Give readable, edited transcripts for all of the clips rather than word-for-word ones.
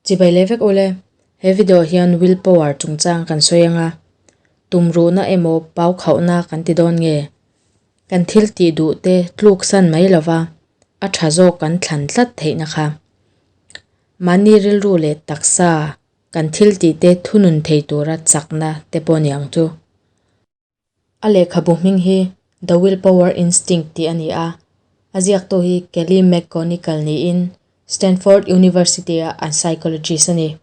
Chibai leh vek ule, he video hian will power chungchang kan sawi anga, tumruhna emaw pau khauhna kan ti dawn nge? Kan thil tih duh te tluk san mai lova a tha zawk kan thlan tlat theihna kha. Mahni rilru leh taksa kan thil tih te thunun thei tura chakna te pawh ni ang chu. A lehkhabu hming hi The Willpower Instinct tih a ni a, a ziaktu hi Kelly McGonigal niin Stanford University-a an psychologist a ni.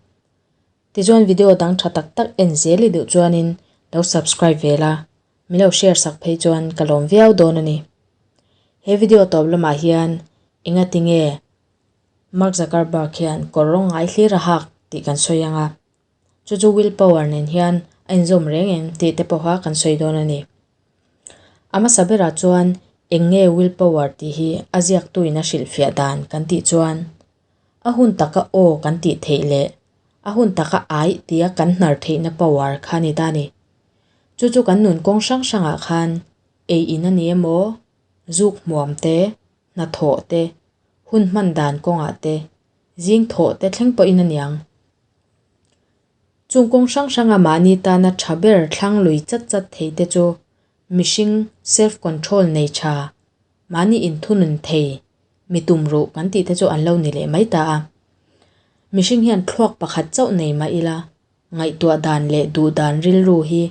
Tichuan video dang tha tak tak en zel i duh chuanin lo subscribe ve la, min lo share sak phei chuan ka lawm viau dawn a ni. He video tawp lamah hian engati nge Mark Zuckerberg hian kawr rawng ngai hlir a hak tih kan sawi ang a. Chu chu will power nen hian a inzawm reng em tih te pawha kan sawi dawn a ni. A hmasa berah chuan eng nge will power tih hi a ziaktuin a hrilhfiah dan kan tih chuan a hun taka aw kan tih theih leh a hun taka aih tia kan hnar theihna power kha a ni ta a ni. Chu chu kan nun kawng hrang hrangah khan ei in a ni emaw, zuk hmuam te, hnathawh te, hun hman dan kawngah te, zing thawh te thleng pawhin a niang. Chung kawng hrang hranga mahni tana tha ber thlang lui chat chat thei te chu mihring self control nei tha, mahni inthunun thei, mi tum ruh kan tih te chu an lo ni leh mai ta a. Mihring hian thluak pakhat chauh nei mah ila ngaihtuah dan leh duh dan rilru hi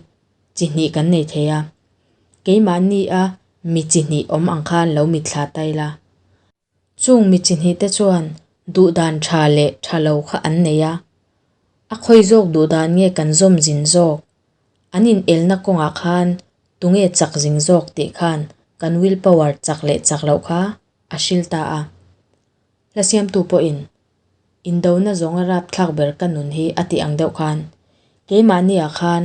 chi hnih kan nei thei a. Keimahni a mi chi hnih awm ang khan lo mitthla ta ila. Chung mi chi hnihte chuan duhdan tha leh tha lo kha an nei a, a khawi zawk duhdan nge kan zawm zin zawk? An inelna kawngah khan tunge chak zing zawk tih khan kan will power chak leh chak loh kha a hril ta a. Hla siamtu pawhin, Indona zawnga rapthlak ber ka nun hi a tih ang deuh khan, keimahniah khan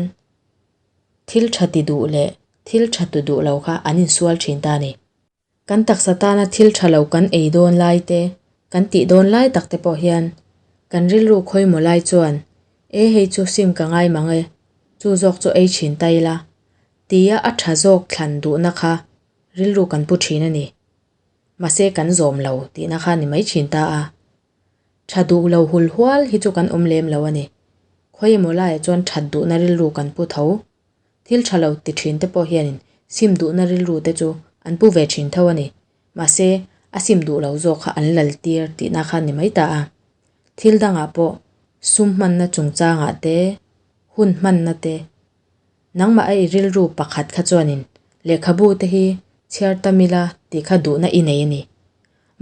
thil tha ti duh leh thil tha tu duh lo kha an insual thin ta a ni. Kan taksa tana thil tha lo kan ei dawn lai te, kan tih dawn lai tak te pawh hian kan rilru khawimaw lai chuan e hei chu sim ka ngai mang e, chu zawk chu ei thin ta ila tia a tha zawk thlan duhna kha rilru kan pu thin a ni. Mahse kan zawm lo tihna kha ni mai thin ta a. Tha duh lo hul hual hi chu kan awm lem lo a ni. Khawimaw laiah chuan that duhna rilru kan pu tho. Thil tha lo ti thin te pawh hianin sim duhna rilru te chu an pu ve thin tho a ni. Mahse, a sim duh lo zawk kha an lal tir tihna kha ni mai ta a. Thil dangah pawh sum hmanna chungchangah te, hun hmanna te, nangmah a i rilru pakhat kha chuanin lehkhabu te hi chhiar tam ila tih kha duhna i nei a ni.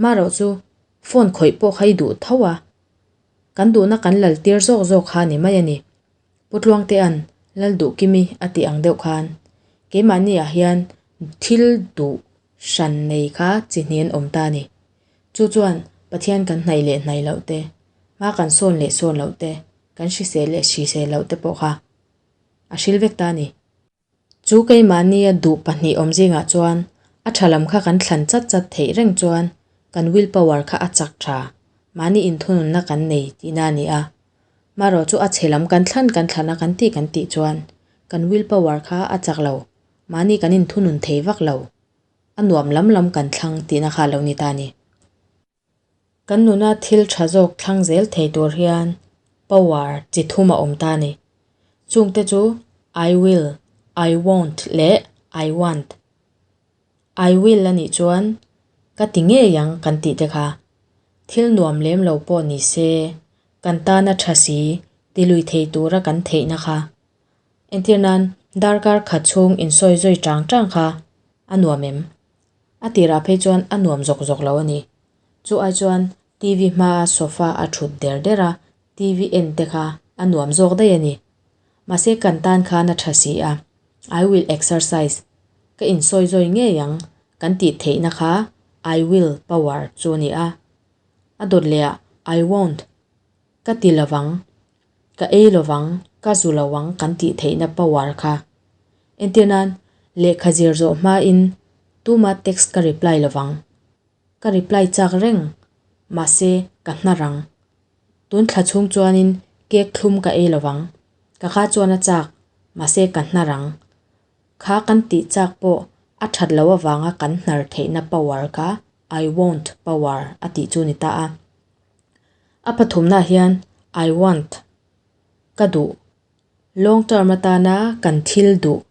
Marawh chu phone khawih pawh kha i duh tho a, kan duhna kan lal tir zawk zawk kha a ni mai a ni. Pu Tluangtea'n Lalduhkimi a tih ang deuh khan keimahniah hian thil duh hran nei kha chi hnih an awm ta a ni. Chu chuan Pathian kan hnaih leh hnaih loh te, hma kan sawn leh sawn loh te, kan hrisel leh hrisel loh te pawh kha a hril vek ta a ni. Chu keimahnia duh pahnih awm zingah chuan a tha lam kha kan thlan chat chat theih reng chuan kan will power kha a chak tha, mahni inthununna kan nei tihna a ni a. Marawh chu a chhe lam kan thlan kan thlan a kan tih kan tih chuan kan will power kha a chak lo, mahni kan inthunun thei vak lo, a nuam lam lam kan thlang tihna kha a lo ni ta a ni. Kan nuna thil tha zawk thlang zel thei tur hian power chi thum a awm ta a ni. Chungte chu I will, I won't leh I want. I will a nih chuan ka ti ngei ang kan tih te kha. Thil nuam lem lo pawh ni se kan tana tha si ti lui thei tura kan theihna kha. Entir nan darkar khat chhung insawi zawi chang chang kha a nuam em? A tirah phei chuan a nuam zawk zawk lo a ni. Chu ai chuan TV hmaa sofa a thut der der a, TV en te kha a nuam zawk daih a ni. Mahse kan tan khan a tha si a, I will exercise, ka insawi zawi ngei ang kan tih theihna kha I will power chu a ni a. A dawt leh ah I won't, ka ti lovang, ka ei lovang, ka zu lovang kan tih theihna power kha. Entir nan, lehkha zir zawh hmain tuma text ka reply lovang. Ka reply chak reng, mahse ka hnar ang. Tun thla chhung chuanin cake thlum ka ei lovang. Ka kha chuan a chak, mahse ka hnar ang. Kha kan tih chak pawh a that loh avanga kan hnar theihna power kha I won't power a tih chu ni ta a. A pathumnaah hian I want, ka duh, long term atana kan thil duh,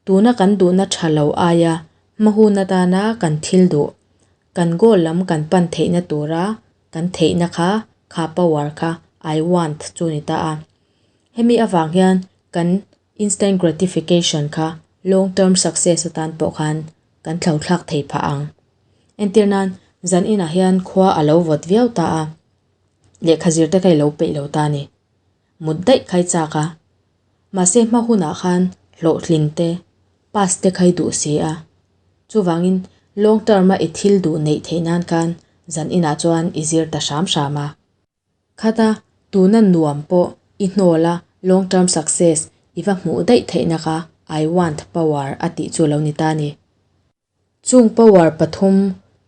tuna kan duhna tha lo aia hma hun atana kan thil duh, kan goal lam kan pan theihna tura kan theihna kha kha power kha I want chu ni ta a. Hemi avang hian kan instant gratification kha long term success atan pawh khan kan thlothlak thei phah ang. Entir nan, zan inah hian khua a lo vawt viau ta a, lehkha zir te kha i lo peih lo ta a ni. Mut daih kha i chak a, mahse hma hunah khan hlawhtlin te, pass te kha i duh si a. Chuvangin long term a i thil duh neih theih nan khan zan inah chuan i zir ta hram hram a. Khata tuna nuam pawh i hnawl a long term success i va hmuh daih theihna kha I want power a tih chu lo ni ta ni. Chung power pathum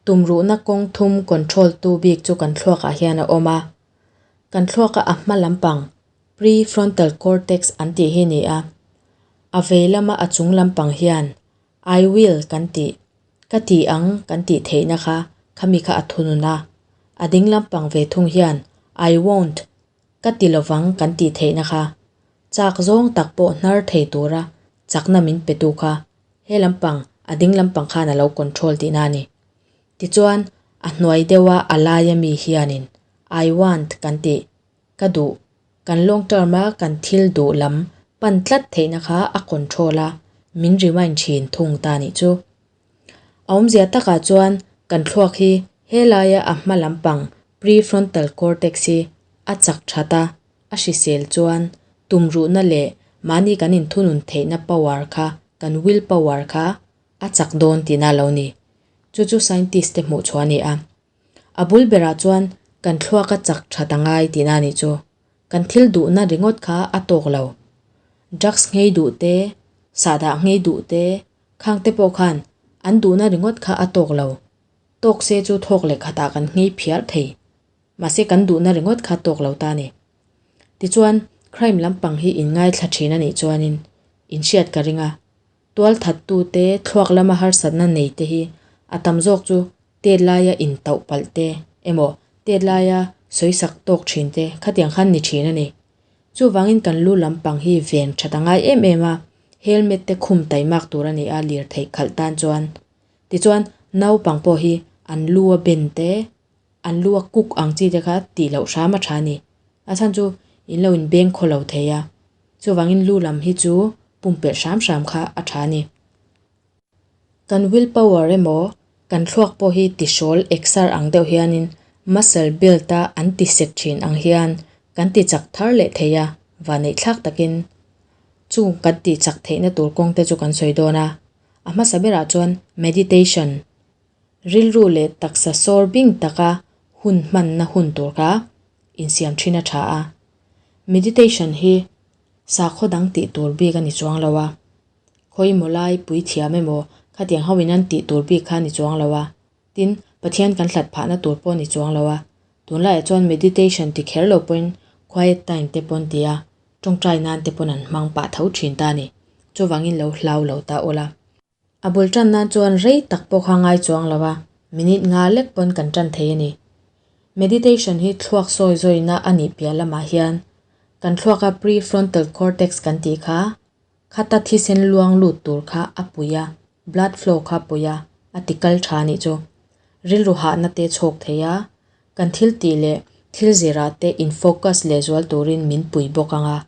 tumruhna kawng thum control tu bik chu kan thluakah hian a awm a. Kan thluaka a hma lampang prefrontal cortex an tih hi ni a. A vei lama a chung lampang hian I will kan tih, ka ti ang kan tih theihna kha khami kha a thunun a, a ding lampang ve thung hian I won't ka ti lovang kan tih theihna kha chak zawng tak pawh hnar thei tura chakna min petu kha he lampang a ding lampang khan a lo control tihna a ni. Tichuan a hnuai deuha a laia mi hianin I want kan tih Ka duh, kan long term a kan thil duh lam pan tlat theihna kha a control a, min remind thin thung ta nih chu. A awmzia takah chuan kan thluak hi helaia a hma lampang prefrontal cortex hi a chak that a, a hrisel chuan tumruhna leh mahni kan inthunun theihna power kha, kan will power kha a chak dawn tihna a lo ni. Chu chu scientist te hmuh chhuah a ni a. A bul berah chuan kan thluak a chak that a ngai tihna a nih chu. Kan thil duhna ringawt kha a tawk lo. Drugs nghei duh te, sahdah nghei duh te, khang te pawh khan an duhna ringawt kha a tawk lo. Tawk se chu thawk leh khatah kan nghei phiar thei. Mahse kan duhna ringawt kha tawk lo ta a ni. Tichuan, crime lampang hi in ngaithla thin a nih chuanin in hriat ka ring a. Tualthattute thluak lama harsatna nei te hi a tam zawk chu tet laia intauh palh te emaw tet laia sawisak tawk thin te khatiang khan ni thin a ni. Chuvangin kan lu lampang hi ven that a ngai em em a, helmet te khum taimak tur a ni a lirtheih khalh tan chuan. Tichuan naupang pawh hi an lu a ben te, an lu a kuk ang chi te kha tih loh hram a tha a ni. A chhan chu in lo inbeng khaw lo thei a, chuvangin lu lam hi chu pumpelh hram hram kha a tha a ni. Kan will power emaw kan thluak pawh hi tihrawl exer ang deuh hianin muscle build a an ti set thin ang hian kan ti chak thar leh thei a, vanneih thlak takin chung kan tih chak theihna tur kawng te chu kan sawi dawn a. A hmasa berah chuan meditation, rilru leh taksa sawr bing taka hun hmanna hun tur kha insiam thin a tha a. Meditation hi sakhaw dang tih tur bik a ni chuang lo a. Khawi maw lai puithiam emaw khatiang ho in an tih tur bik kha a ni chuang lo a, tin Pathian kan hlat phahna tur pawh a ni chuang lo a, tunlaiah chuan meditation ti kher lo pawhin quiet time te pawn ti a, tawngtai nan te pawn an hmang pah tho thin ta a ni, chuvangin lo hlau lo ta ula. A bul tan nan chuan rei tak pawh kha ngai chuang lo a, minute nga lek pawn kan tan thei a ni. Meditation hi thluak sawi zawina a nih piah lamah hian kan thluaka prefrontal cortex kan tih kha Khata thisen luang lut tur kha a pui a, blood flow kha pui a, a ti kal tha nih chu. Rilru hahna te chhawk thei a, kan thil tih leh thil zirah te in focus leh zual turin min pui bawk ang a,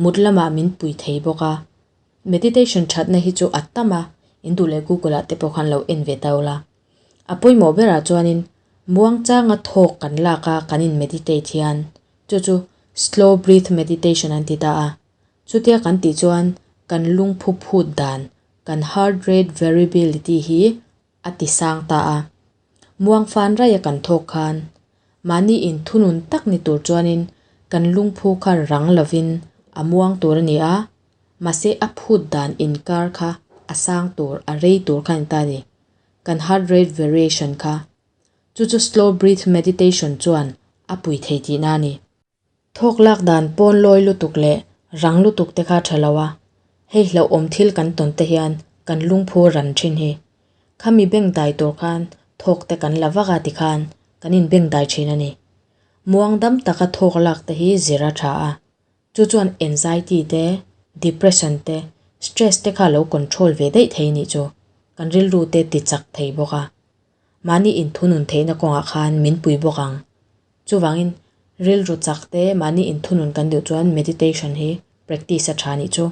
mut lamah min pui thei bawk a. Meditation thatna hi chu a tam a, in duh leh Google ah te pawh khan lo en ve ta ula. A pawimawh berah chuanin muangchanga thawk kan lak a kan in meditate hian chu chu slow breath meditation an ti ta a. Chutia kan tih chuan kan lungphu phut dan, kan heart rate variability hi a ti sang ta a. Muang fan raia kan thawk khan mahni inthunun tak ni tur chuanin kan lungphu kha rang lovin a muang tur a ni a, mahse a phut dan inkar kha a sang tur, a rei tur kha a ni ta a ni. Kan heart rate variation kha chu chu slow breath meditation chuan a pui thei tihna a ni. Thawk lak dan pawn lawi lutuk leh rang lutuk te kha tha lo a, hei hlauhawm thil kan tawn te hian kan lungphu ran thin hi. Khami beng dai tur khan thawk te kan la vak a tikhan kan in beng dai thin a ni. Muang dam taka thawk lak te hi zir a tha a. Chu chuan anxiety te, depression te, stress te kha lo control ve daih thei nih chu. Kan rilru te ti chak thei bawk a. Mahni inthunun theihna kawngah khan min pui bawk ang. Chuvangin rilru chak te mahni inthunun kan duh chuan meditation hi practice a tha nih chu.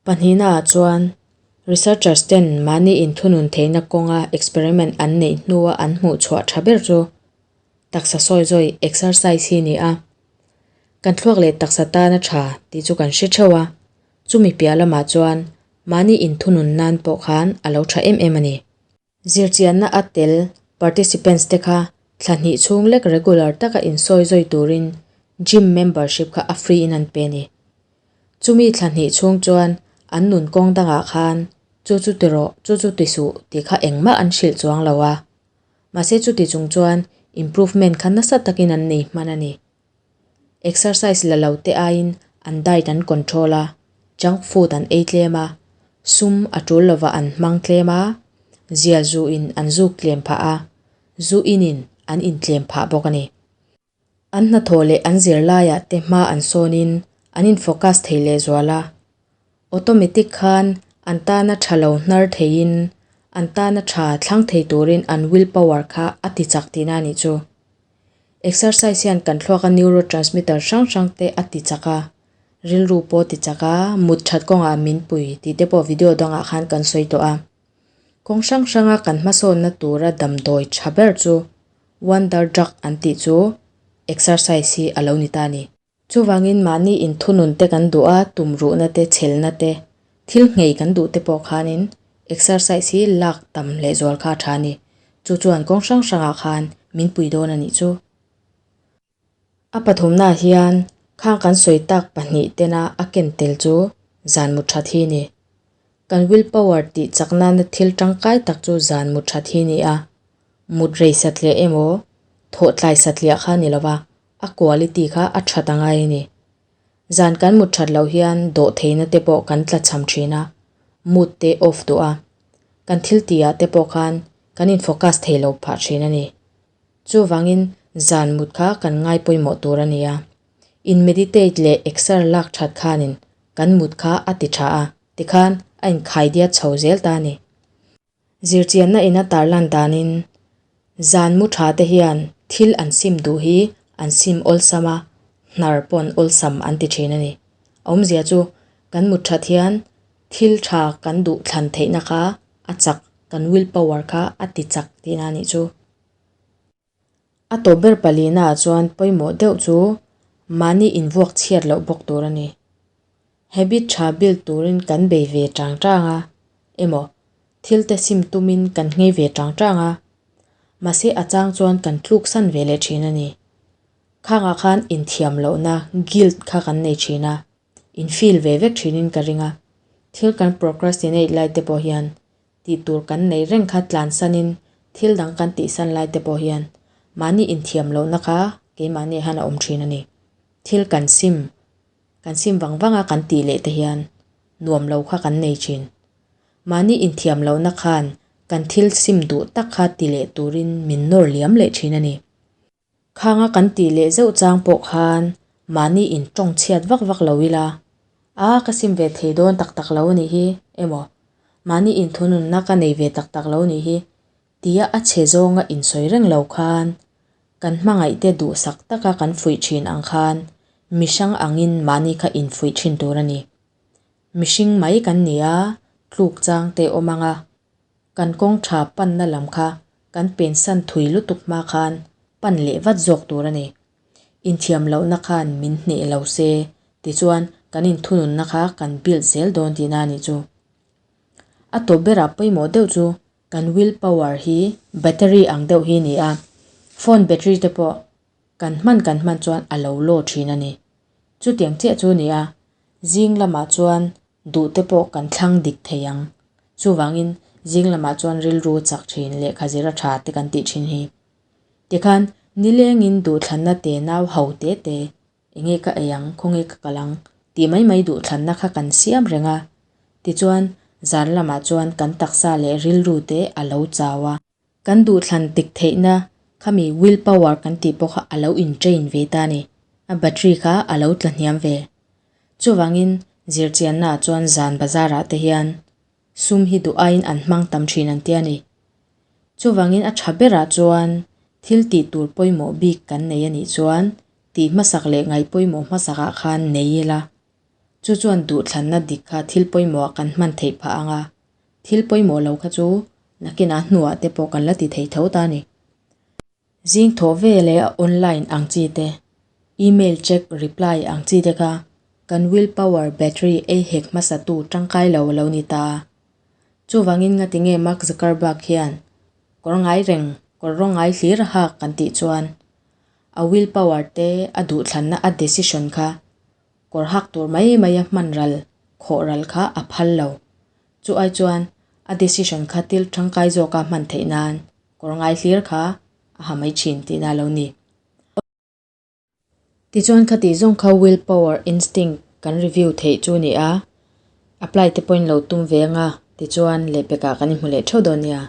Pahnihnaah chuan researchers ten mahni inthunun theihna kawnga experiment an neih hnua an hmuh chhuah tha ber chu taksa sawi zawi exercise hi ni a. Kan thluak leh taksa tana tha tih chu kan hre theuh a, chumi piah lamah chuan mahni inthunun nan pawh khan a lo tha em em a ni. Zirchianna a tel participants te kha thla hnih chhung lek regular taka insawi zawi turin gym membership kha a free in an pe a ni. Chumi thla hnih chhung chuan an nun kawng dangah khan chu chu ti rawh, chu chu ti suh tih kha engmah an hrilh chuang lo a. Mahse chuti chung chuan improvement kha nasa takin an nei hman a ni. Exercise la lo te aiin an diet an control a, junk food an ei tlem a, sum a tul lova an hmang tlem a, zial zu in an zuk tlem phah a, zu in in an in tlem phah bawk a ni. An hnathawh leh an zirlaiah te hma an sawn in an in focus thei lehzual a, automatic khan an tana tha lo hnar theiin an tana tha thlang thei turin an will power kha a ti chak tihna a nih chu. Exercise hian kan thluaka neurotransmitter hrang hrang te a ti chak a, rilru pawh ti chak a, mut that kawngah min pui tih te pawh video dangah khan kan sawi tawh a. Kawng hrang hranga kan hmasawnna tura damdawi tha ber chu wonder drug an tih chu exercise hi a lo ni ta a ni. Chuvangin mahni inthunun te kan duh a, tumruhna te, chhelna te, thil nghei kan duh te pawh khanin exercise hi lak tam lehzual kha a tha a ni. Chu chuan kawng hrang hrangah khan min pui dawn a nih chu. A pathumnaah hian khang kan sawi tak pahnih tena a ken tel chu zan mu that hi a ni. Kan will power tih chak nana thil tangkai tak chu zan mu that hi a ni a. Mut rei satliah emaw, thawh tlai satliah kha a ni lo va, a quality kha a that a ngai a ni. Zan kan mut that loh hian dawh theihna te pawh kan tla cham thin a, mood te off duh a, kan thil tih ah te pawh khan kan in focus thei lo phah thin a ni. Chuvangin zan mut kha kan ngai pawimawh tur a ni a, in meditate leh exer lak that khanin kan mut kha a ti tha a, tikhan a inkhaidiat chho zel ta a ni. Zirchianna ina tarlan danin zan mu tha te hian thil an sim duh hi an sim awlsam a, hnar pawn awlsam an ti thin a ni. A awmzia chu kan mut that hian thil tha kan duh thlan theihna kha a chak, kan will power kha a ti chak tihna a nih chu. A tawp ber palihnaah chuan pawimawh deuh chu mahni invuak chhiat loh bawk tur a ni. Habit tha build turin kan bei ve tang tang a, emaw thil te sim tumin kan nghei ve tang tang a, mahse a chang chuan kan tluk san ve leh thin a ni. Khangah khan inthiam lohna guilt kha kan nei thin a, in feel ve vek thinin ka ring a, thil kan procrastinate lai te pawh hian Tih tur kan nei reng kha tlansanin thil dang kan tihsan lai te pawh hian mahni inthiam lohna kha keimahni ah hian a awm thin a ni. Thil kan sim, kan sim vang vang a kan tih leh te hian nuam lo kha kan nei thin. Mahni inthiam lohna khan kan thil sim duh tak kha ti leh turin min nawr liam leh thin a ni. Khanga kan tih leh zeuh chang pawh khan mahni in tawng chhiat vak vak lo ila, A ka sim ve thei dawn tak tak lo nih hi emaw, mahni inthununna ka nei ve tak tak lo nih hi tia a chhe zawnga insawi reng lo khan kan hmangaihte duhsak taka kan fuih thin ang khan mihrang angin mahni kha infuih thin tur a ni. Mihring mai kan ni a, tluk chang te awm anga Kan kawng tha panna lam kha kan pensan thui lutuk hma khan pan leh vat zawk tur a ni. Inthiam lohna khan min hneh lo se tichuan kan inthununna kha kan build zel dawn tihna a nih chu. A tawp berah pawimawh deuh chu kan will power hi battery ang deuh hi a ni a, phone battery te pawh kan hman kan hman chuan a lo low thin a ni. Chutiang chiah chu a ni a, zing lamah chuan Duh te pawh kan thlang dik thei ang. Chuvangin zing lamah chuan rilru chak thin lehkha zir a tha te kan tih thin hi. Tikhan nilengin duhthlanna te nau ho te te, enge ka ei ang, khawnge ka kal ang tih mai mai duhthlanna kha kan siam reng a. Tichuan zan lamah chuan kan taksa leh rilru te a lo chau a. Kan duhthlan dik theihna Khami will power kan tih pawh kha a lo in train ve ta a ni. A battery kha a lo tla hniam ve. Chuvangin zirchiannaah chuan zan bazar ah te hian sum hi duh aiin an hmang tam thin an ti a ni. Chuvangin a tha berah chuan thil tih tur pawimawh bik kan nei a nih chuan tih hmasak leh ngaih pawimawh hmasakah khan nei ila. Chu chuan duhthlanna dik kha thil pawimawhah kan hman theih phah ang a, thil pawimawh lo kha chu nakinah hnuah te pawh kan la ti thei tho ta a ni. Zing thawh ve leh online ang chi te, email check reply ang chi te kha kan will power battery ei hek hmasa tu tangkai lo a lo ni ta a. Chuvangin ngatinge Mark Zuckerberg hian kawr ngai reng, kawr rawng ngai hlir a hak kan tih chuan a will power te a duhthlanna a decision kha kawr hak tur mai mai a hman ral, khawh ral kha a phal lo. Chu ai chuan a decision kha til tangkai zawka hman theih nan kawr ngai hlir kha a ha mai thin tihna a lo ni. Tichuan khati zawng kha will power instinct kan review theih chu ni a, apply te pawhin lo tum ve anga tichuan lehpekah kan inhmu leh theuh dawn nia.